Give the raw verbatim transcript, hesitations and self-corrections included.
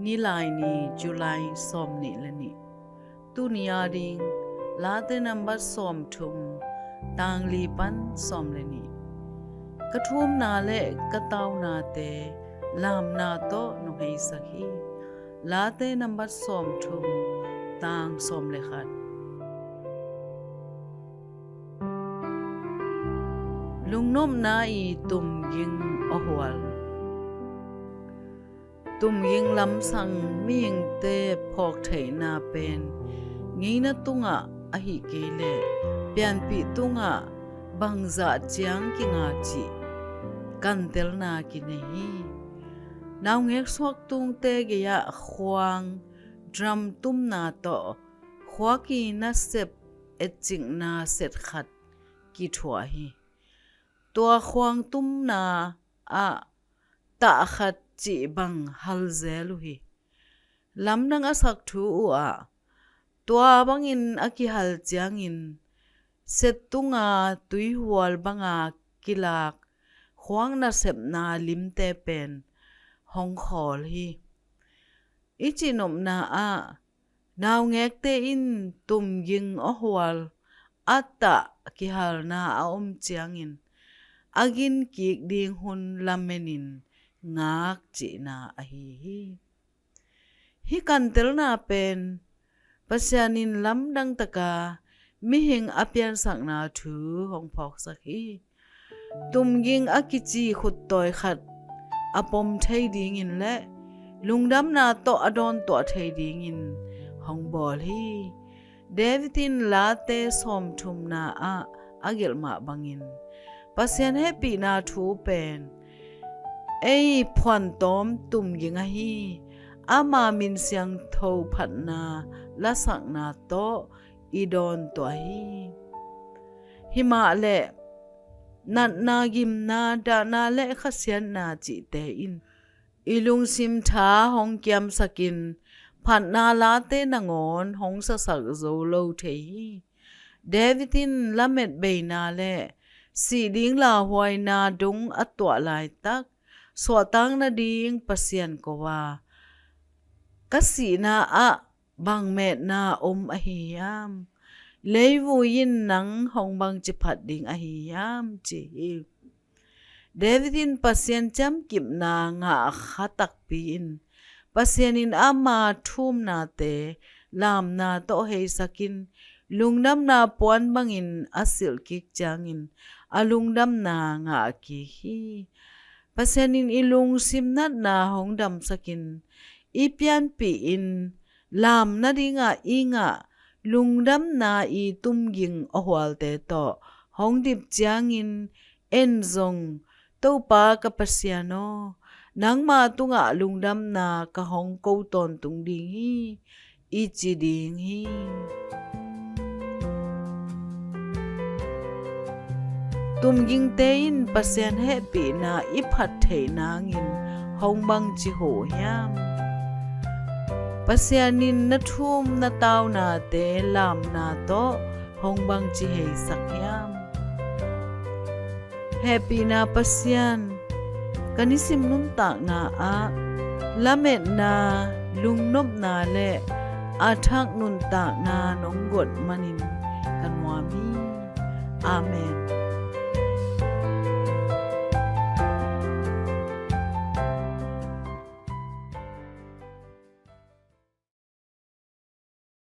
Nilaini, July sawmnih le nih. Tuni a ding Late nambat sawmthum, tang li pan sawm le nih. Ka thumna le ka taunate lamna tawh nong heisak hi. Late nambat sawmthum, tang sawm le khat. Lungnopna i tumging awhual. Tumging lamsang mihingte phawktheihna pen ngeina tungah ahih kei leh pianpih tungah bangzah ciang kinga cih kantelna kinei hi. Naungek suaktungte gei-ah khuang drum tumna tawh khuak i nasep etcikna set khat kithuah hi. Tua khuang tumna ah tah khat cih bang hal zel uh hi. Lamdang a sak thu uh ah tua bangin a kihal ciangin set tunga tuihual banga kilak khuak nasepna limte pen hong khawl hi. I cihnopna ah naungekte in tumging awhual a tah kihalna a om ciangin a ginkik ding hun lamenin ngak cihna ahi hi. Hih kantelna pen Pasian in lamdang taka mihing a piansakna thu hong phawksak hi. Tumging a kici khuttawi khat a pom thei dingin le lungdamna tawh a dawntuah thei dingin hong bawl hi. David in Late sawmthumna ah a gelh mah bangin Pasian hehpihna thu pen ei phuantawm tumging ahi, ama min siangtho phatna lasakna tawh i dawntuah hi. Himahleh natna, gimna, dahna le khasiatna cihte in i lungsim tha hong kiamsakin phatna late nangawn hong sasak zo lo thei hi. David in lamet beina le sih ding lauhuaina dong a tuah laitak suahtak nading Pasian ko a, ka sihna ah bang metna om ahi hiam? Leivui in nang hong bangci phat ding ahi hiam? Ci hi. David in Pasian ciamkipna ngah kha takpi in Pasian in ama thumnate lamna tawh heisakin lungdamna puan bangin a silh kik ciangin a lungdamna ngah kik hi. Pasian in i lungsim natna hong damsakin i pianpih in lam nadingah i ngah lungdamna i tumging awhualte tawh hong dip ciangin en zong, Topa ka Pasian aw, nangma tungah lungdamna ka hong ko tawntung ding hi, i ci ding hi. Tumgingte in Pasian hehpihna i phat theih nangin hong bangci huh hiam? Pasian in na thum na taunate lamna tawh hong bangci heisak hiam? Hehpihna Pasian, ka nisim nuntakna ah lametna, lungnopna le a thak nuntakna nong guat manin ka nuam hi. Amen.